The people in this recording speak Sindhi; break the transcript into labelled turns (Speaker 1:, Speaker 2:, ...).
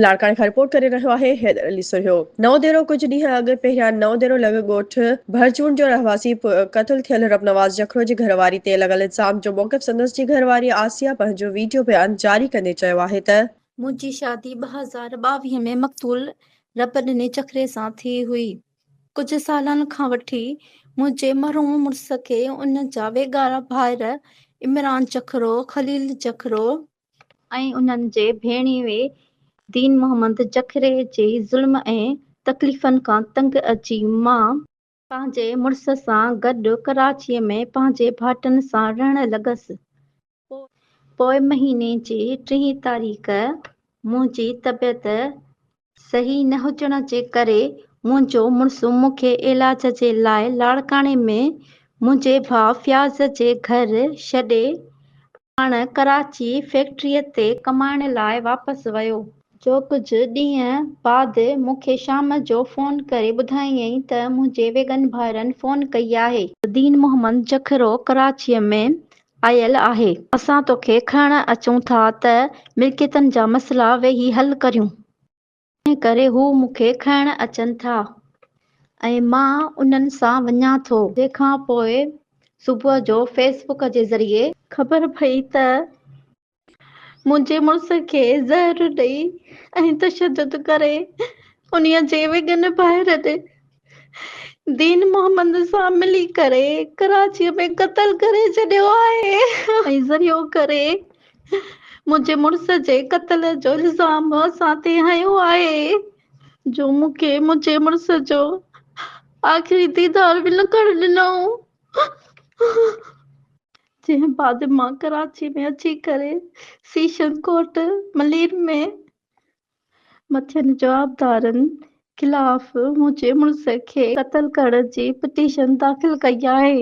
Speaker 1: لاڙڪاڻي کان رپورٽ ڪري رهيو آهي حيدر علي سرهيو. نئون ديرو، ڪجهه ڏينهن اڳ پهريان نئون ديرو لڳ ڳوٺ ڀرجون جو رهواسي قتل ٿيل ربنواز جکرو جي گهرواري تي لڳل الزام جو موقف سندس جي گهرواري آسيه پنهنجو ويڊيو بيان جاري ڪندي چيو آهي ته.
Speaker 2: منهنجي شادي 2022 ۾ مقتول ربڏني جکري سان ٿي هئي. ڪجهه سالن کان وٺي منهنجي مرحوم مڙس کي ان جا ويڳارا ڀائر عمران جکرو، خليل جکرو، ۽ انهن جي ڀيڻيوي دين محمد جکري جي ظلم ۽ تڪليفن کان تنگ اچي مان پنهنجي مڙس سان گڏ ڪراچيء ۾ پنهنجي ڀائٽن سان رهڻ لڳس. پوء مهيني جي ٽيهين تاريخ منهنجي طبيعت صحيح نه هجڻ جي ڪري منهنجو مڙس مون کي علاج جي لاء لاڙڪاڻي ۾ منهنجي ڀاء فياض جي گهر ڇڏي پاڻ ڪراچي فيڪٽريء تي ڪمائڻ لاء واپس ويو. جو ڪجهه ڏينهن بعد مون کي شام جو فون ڪري ٻڌايائين ته منهنجي ويڳن ڀائرن فون ڪئي آهي. دين محمد جکرو ڪراچيء ۾ آيل آهي. اسان توکي کڻڻ اچون ٿا ته ملڪيتن جا مسئلا ويهي حل ڪريون. تنهن ڪري هو مون کي کڻڻ اچن ٿا ۽ مان انهن سان وڃان ٿو. جنهن کان پوء صبح جو فيس بڪ جي ذريعي. خبر پئي ته منهنجي مڙس کي زهر ڏئي ۽ تشدد ڪري انهيء جي ويڳن ڀائرن دين محمد سان ملي ڪري ڪراچيء ۾ قتل ڪري ڇڏيو آهي ۽ ذريعو ڪري منهنجي مڙس جي قتل جو الزام اسان تي هنيو آهي جو مون کي منهنجي مڙس جو آخري ديدار به نه ڪرڻ ڏنائون. جنهن بعد مان ڪراچي ۾ اچي ڪري سيشن ڪورٽ ملير ۾ مٿين جوابدارن خلاف منهنجي مڙس کي قتل ڪرڻ جي پٽيشن داخل ڪئي آهي.